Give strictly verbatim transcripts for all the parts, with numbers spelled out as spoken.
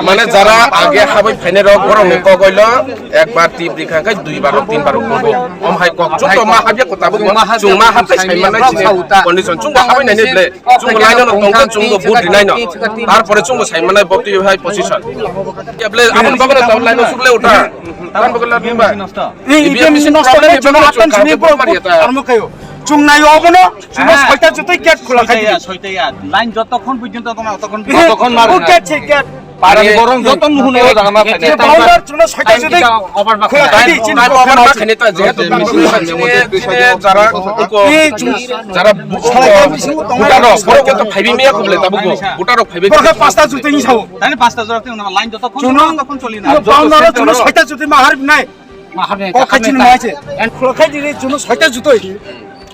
Mane jara age habai phainai rok borok ni kok oilo ekbar tip rikha khe duibar rok tinbar rok tongo. Om hai kok chwng to ma habya ko tabuk chwng ma haptai sai manai chini condition chwng bo habai nai ble chwng bo line no tong khe chwng bo vote rinai no. Tar pore chwng bo sai manai bokti hai position. Ke ble aboni bagwi no line no suble uta. Tar bagwi la bimba. Ei, E V M machine nosto problem hole ni bagwi chwng chwng atan sini problem bro, mari ta. Armo kayo. Chwng nai obono, chwng soita jutui gate khula khai di. Soita ya, soita ya. Line jotokhon porjonto tongna, totokon porjonto. Totokon mari. O gate se gate. Parani borong joto muhun o jaga ma khaini. Boundary chwng soita jutui khula khai di. Time over ma khaini ta, jehetu machine jara ko, jara bu-, buta rok, borok joto phaibi miya ko bole tabuk bo. Buta rok phaibi. Borok pasta jutui ni sao. Tani pasta jora tei line jotokhon chwng totokon choli na. Boundary chwng soita jutui ma har nai. Kok khai chini mai se. Khulok khai di re, chwngno soita jutoi.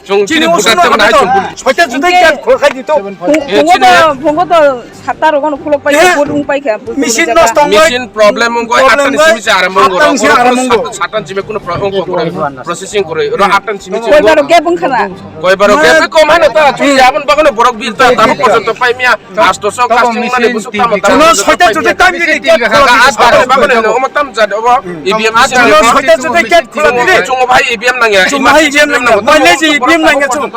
Chwng chini chini bujar usung tebo nai chwng. Soita jutoi kya khulok khai di to. Phungo to, phungo to satta rogo no khulok pai kha, bot wng pai kha. Machine nosto wngoi. Machine problem wngoi, problem atani wngoi, simi se aram wngoi. Atani simi aram wngoi. Satan simi kuno pro-, wngoi, processing koroi. Ro atani simi se. Koi baro gap wng khana. Koi baro gap kom hano ta, chwng abon bagano borok bir ta, tabuk porjonto pai miya. Asto sok kasting mani busuk tamo tamo. Chwngno soita jutoi time di gate khulok khai di. Asto bagano omo tam jat obo. E V M chwngno soita jutoi gate khulok khai di. Chwng bhai E V M nangya. Chwng bhai E V M nangya. Mai le je E V M nangya chwng.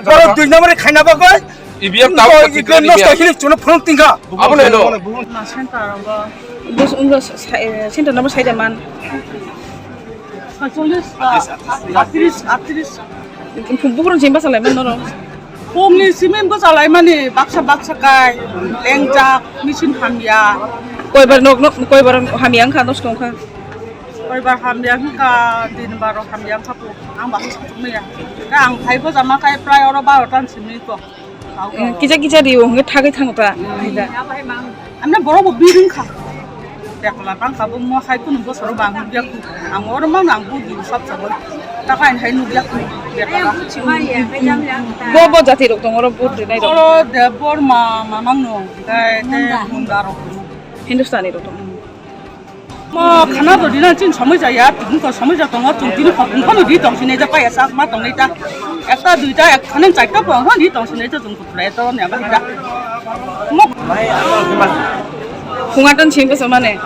Borok dui number khaina bagwi. E V M tamo E V M nosto hili chwngno phone tingkha. Abo no. Center number saida man. Cholish, atris, atris. Bukurang sini pasal lain mana orang? Pungni simi bwchalaimani baksa baksa kai lengjak, machine hamya. Koibar nok nok, koibar hamya wngkha, nosto wngkha. Koibar hamya wngkha, din baro hamya wngkha po. Ang baksa sakmaya. Ka ang phaibo jama kai prai oro baro tan simi ko. Kisa kisa rio hwnwi thagwi thango ta. Amne borok bo biring kha. Bekla bang kha bo mo hai kunu bosoro bang nugya khu. Ang oro mang ang budi sab sabo. Ta kain hai nugya khu. Bekla. Bo bo jati rok tong oro budi nai rok. Oro de bor ma mamang no. Dai de munda rok. Hindustani rok tong. Mo khana do dina chin somoi jaya, tini ko somoi ja tongo, chwng tini ko phano di tong sinai ja paya sa ma tong nai ta. Ekta duita ek khana chaita po phano di tong sinai ja chwng kuplai to ne ba da. Mo phunga tan chim besa mane.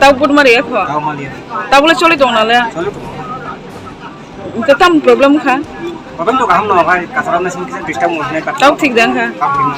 Tau put mari ekho. Tau mali. Tau bole choli tong na le. Choli tong. Te tam problem kha. Problem to kaham no khai, kasara na sim kisa disturb mo ne ka. Tau thik dang kha. Tau thik no.